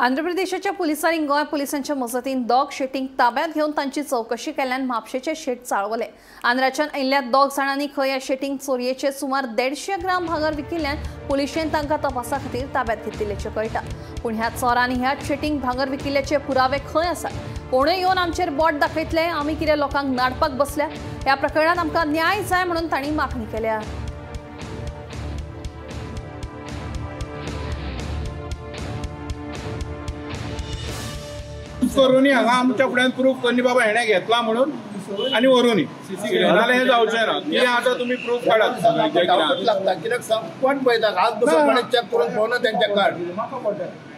आंध्र प्रदेशाच्या पुलिसांनी गोंय पुलिसांच्या मजतीन दोग शेटींक ताब्यात घेवन तांची चवकशी केल्ल्यान म्हापशेचे शेट चाळवले. आंध्राच्यान आयिल्ल्या दोग जाणांनी खंय ह्या शेटींक चोरयेचे सुमार 150 ग्राम भांगर विकिल्ल्यान पुलिशेन तांकां तपासा खातीर ताब्यात घेतिल्ल्याचें कळटा. पूण ह्या चोरांनी ह्या शेटींक भांगर विकिल्ल्याचे पुरावे खंय आसात? कोणूय येवन आमचेर बोट दाखयतले, आमी कितें लोकांक नाडपाक बसल्या? ह्या प्रकरणांत आमकां न्याय जाय म्हणून तांणी मागणी केल्या. करूनी हांगा आमच्या फुड्यान प्रूफ करूनी बाबा हेणें घेतला म्हणून आनी व्हरूनी, नाजाल्यार हें जावचें ना. कितें आसा तुमी प्रूफ काडात. लागता कित्याक सांग, कोण पळयता आज दुसरो कोणें चॅक करून पळोवना तेंचें कार्ड.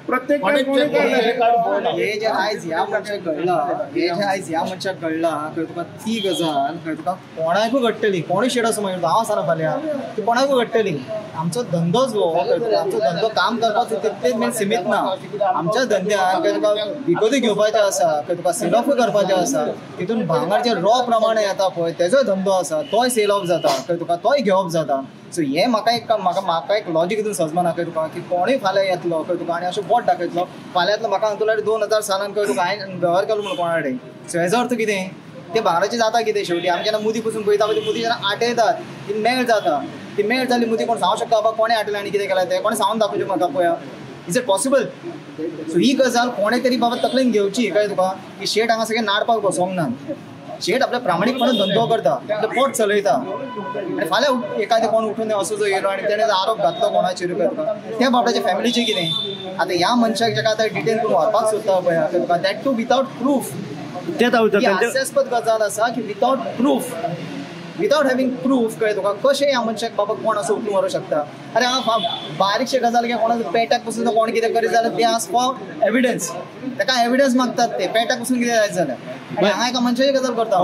प्रत्येक हे जे आयज ह्या मनशाक घडला, हे जे आयज ह्या मनशाक घडला, खंय तुका ती गजाल खंय तुका कोणाकूय घडटली. कोणूय शेड आसूं मागीर हांव आसना फाल्यां, ती कोणाकूय घडटली. आमचो धंदोच हो, आमचो धंदो काम करपाचो तितलेच मेन सिमीत ना. आमच्या धंद्यान खंय तुका विकतूय घेवपाचें आसा, खंय तुका सेल ऑफूय करपाचें आसा. तितून भांगर जे रॉ प्रमाणे येता पळय तेजोय धंदो आसा, तोय सेल ऑफ जाता, खंय तुका तोय घेवप जाता. सो हें म्हाका एक म्हाका म्हाका एक लॉजीक हितून सजमना खंय तुका की कोणूय फाल्यां येतलो खंय तुका आनी अशें बोट दाखयतलो फाल्यां येतलो म्हाका सांगतलो 2000 सालान खंय तुका हांवें वेव्हार केलो म्हणून कोणा कडेन. सो हेजो अर्थ कितें, ते भांगराचें जाता कितें शेवटी आमी जेन्ना मुदी पसून पळयता पळय ती मुदी जेन्ना आटयतात ती मेळ जाता. ती मेळ जाली मुदी कोण सांगूंक शकता बाबा कोणें आटयलें आनी कितें केलां तें? कोणें सांगून दाखोवचें म्हाका पळया? Is it possible? सो ही गजाल कोणें तरी बाबा तकलेन घेवची कळ्ळें तुका की शेट हांगा सगळें नाडपाक बसोंक ना. शेट आपल्या प्रामाणीकपणान धंदो करता, आपलें पोट चलयता. आनी फाल्यां एखादें कोण उठून असो जो येयलो आनी तेणें आरोप घातलो कोणाचेर तुका, त्या बाबड्याच्या फॅमिलीचें कितें? आतां ह्या मनशाक जेका आतां डिटेन करून व्हरपाक सोदता पळय तुका, that two without proof. ही हास्यास्पद गजाल आसा की without proof, without having proof कळ्ळें तुका कशें ह्या मनशाक बाबा कोण असो उठून व्हरूंक शकता? अरे हांगा बारीकशे गजाल कितें कोणाचो पेटाक पसून कोण कितें करीत जाल्यार ते आस फॉर एविडन्स, ताका एविडन्स मागतात ते पेटाक पसून कितें जायत जाल्यार. आनी हांगा एका मनशाची गजाल करता.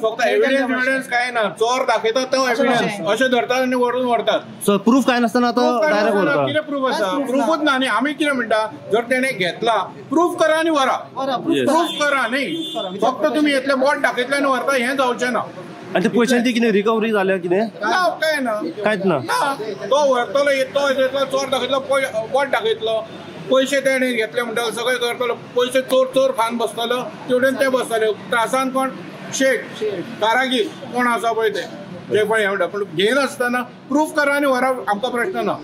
फक्त एविडन्स कांय ना, चोर दाखयता तो एविडन्स अशें धरतात आनी व्हरून व्हरतात. सो प्रूफ कांय नासतना तो डायरेक्ट व्हरता. कितें प्रूफ आसा? प्रूफूच ना. आनी आमी कितें म्हणटा, जर तेणें घेतला प्रूफ करा आनी व्हरा, प्रूफ करा न्ही फक्त तुमी येतले बोट दाखयतले आनी व्हरता, हें जावचें ना. आनी ते पयशांची कितें रिकवरी जाल्या कितें? ना, कांय ना, कांयच ना. तो व्हरतलो, तो येतलो, चोर दाखयतलो, बोट दाखयतलो, पयशे तेणें घेतले म्हणटा सगळें करतलो, पयशे चोर चोर खावन बसतलो, तेवटेन ते बसतले त्रासान. कोण शेट कारागीर कोण आसा पळय ते जे पळय हें म्हणटा, पूण घेयनासतना प्रूफ करा आनी व्हरा, आमकां प्रश्न ना.